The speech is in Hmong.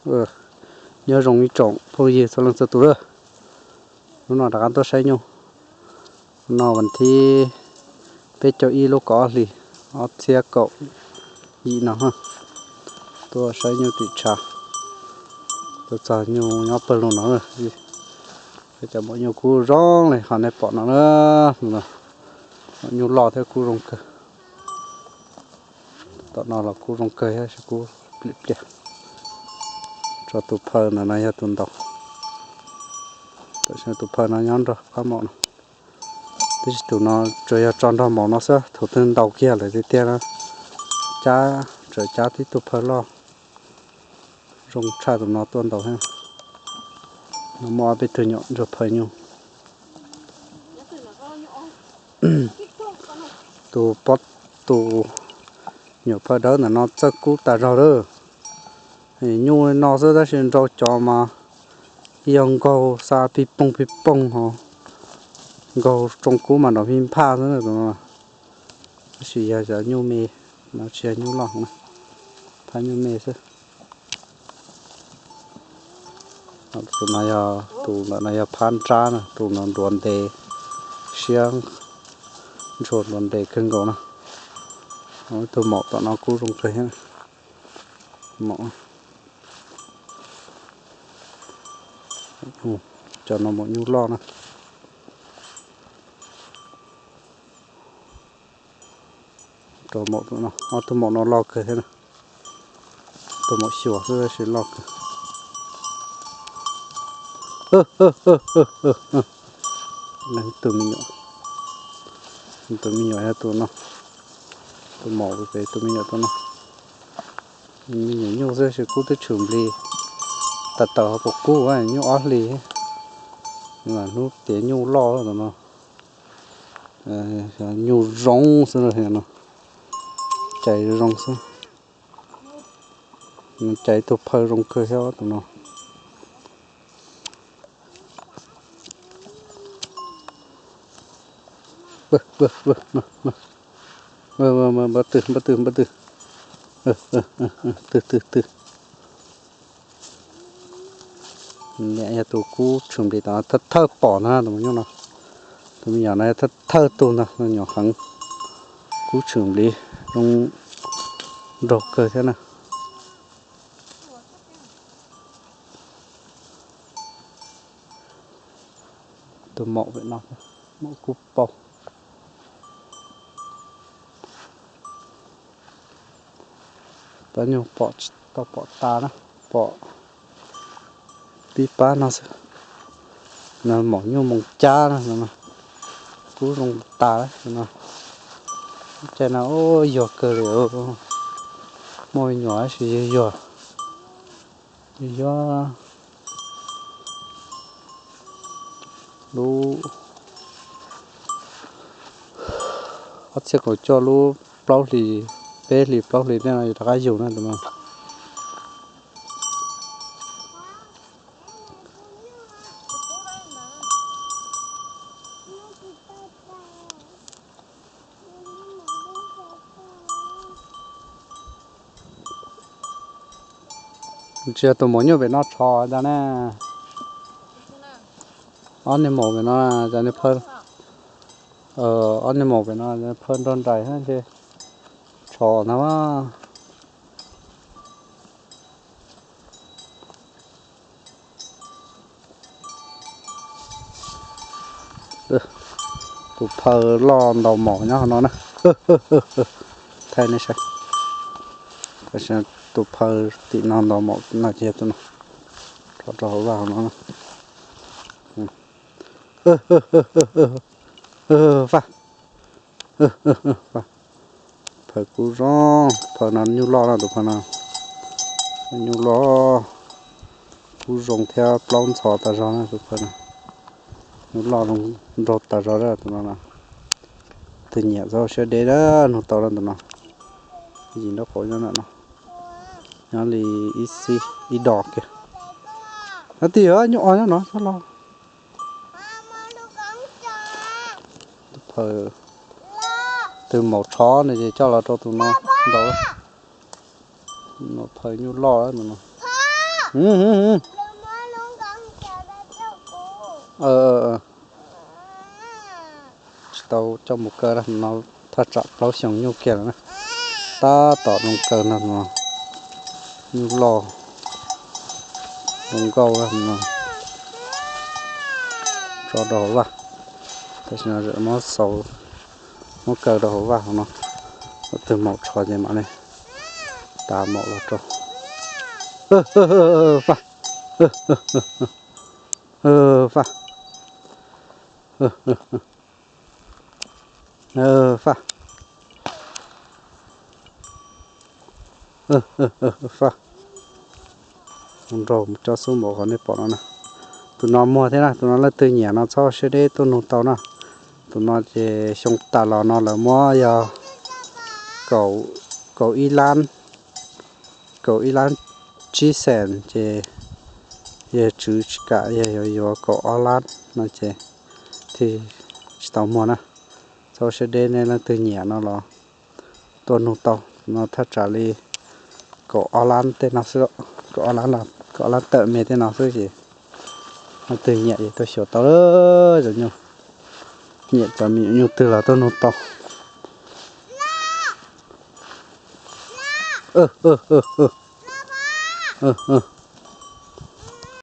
Nyob zoo ib tsoom phooj ywg txhua leej txhua tus lawm. Hnub no rov qab tuaj saib nyuj. No vas thib peb caug ib lub kaum ob hlis ob txhiab kaum yim no, tuaj saib nyuj tim tshav. Tuaj txog nyuj nyob pawg lug no. Cov maum nyuj kub zoo li qhov nej pom no na. Maum nyuj loj thiab kub zoo kawg. Tom no los kub zoo kawg thiab, kub pliam pliam. Tso tus phaw ntawm no yog tus ntaus. Tam sim tus phaw no nyob nrog qab maum no. Tab sis tus no tsuas yog tso nrog maum no xwb, thaum twg ntaus kiag lawm tiag tiag na, cab, txawm cab tib tug phaw loj zoo tshaj tus no tuaj ntaus thiab. No muaj ob peb tug nyuam ntsuag phaw nyuj. Tus pob, tus nyuam phaw dawb ntawm no txawj kub tas zog lawm. Nyuj li no xwb tab sis nrau cov mas yog nkaug xa pig poog pig poog ho, nkaug tsoo kub mas nrov phij nphaj xwb na tus no. Tab sis yog cov nyuj me, no tsis yog nyuj loj na, phab nyuj me xwb. Tus no yog, tus ntawm no yog phab nrab na, tus no ntuav ntev, siab ntshua ntuav ntev kawg nkaus na. Ib tug maum tom no kub zoo kawg thiab. Maum, cov no maum nyuj loj na. Rau maum, ob tug maum no loj kawg thiab na. Tus maum xyuas xwb tab sis loj kawg. Tus me nyuam, tus me nyuam yog tus no, tus maum pem tus me nyuam tus no. Me nyuam nyuj xwb tab sis kub twb tshwm nplis. Tawm tawm ho puas kub, nyuj ob hlis, hnub tiav nyuj loj tus no. Nyuj zoo xwb no, cais zoo xwb. Cais tus phaw zoo kawg thiab tus no. Npawg twg, npawg twg, npawg twg, twg twg twg. Niam yog tus kub tshwm nplis tom no thawj thawj pom ntag tus me nyuam no. Tus me nyuam no yog thawj thawj tug ntag, nyuam heev, kub tshwm nplis zoo nraug kawg thiab na. Tus maum pem no, maum kub paug. Tab nyuag pom tsis tau pom tas na, pom pib pab no xwb. No maum nyuj moos cab na, kub zoo tas no. Caij no yuag kawg li, muaj me nyuam tab sis yuag yuag. Yuag lub ob txhiab kaum cuaj lub plaub hlis, peb hlis plaub hlis tej no rov qab yug na tus no. Tsis yog tus maum nyuj pem no tshov tas ne. Ob niag maum pem no, ob niag maum pem no phaw nrog nraim ces tshov ntag. Tus phaw loj ntaus maum nyob hauv no na. Thaij nej saib. Tus phaw tim no ntaus maum no ces tus no, rov rau hauv vaj hauv no. Vaj, phaw kub zoo, phaw no nyuj loj na tus phaw no. Nyuj loj, kub zoo thiab plaub ntxhov tas zog na tus phaw no. Nyuj loj zoo nraug tas zog tus no. Tus nyiam txhob siab deb na, nug tau na tus no. Yim nraub qaum nyob ntawm no, nyob li ib xib ib do kiag. Nyob twj ywm, nyuj os nyob no txhob los. Phaw, tus maum tshov no ces coj los rau tus no ntaus. Phaw nyuj loj no. Tsis tau coj mus kaw no, thaj tsam plaub xyoos nyuj kiag lawm na. Tab tom zoo kaw no, nyuj loj, zoo nkauj no. Tso rau hauv vaj, tam sim no muab xauv, muab kaw rau hauv vaj hauv no. Tus twg maum tsho ces mam li tas maum los rau. Faj, faj, faj. Nraug cov xub npaum qhov nej pom no na. Tus no muag thiab na, tus no leej twg nyiam no txhob siab deb tuaj nug tau na. Tus no ces xyoo tas los no lawv muab yog kaum, kaum ib lab, kaum ib lab tsib xees ces yawg tswv tsis kam, yawg yuav yuav kaum ob lab no ces thiaj tsis tau muag na. Txhob siab deb, nej leej twg nyiam no los tuaj nug tau. No thaj tsam li kaum ob lab tej no xwb, kaum ob lab, kaum ob lab tawm me tej no xwb ces leej twg nyiam ces tuaj xyuas tau lawm. Cov nyuj, nyiam cov me nyuam nyuj twg los tuaj nug tau.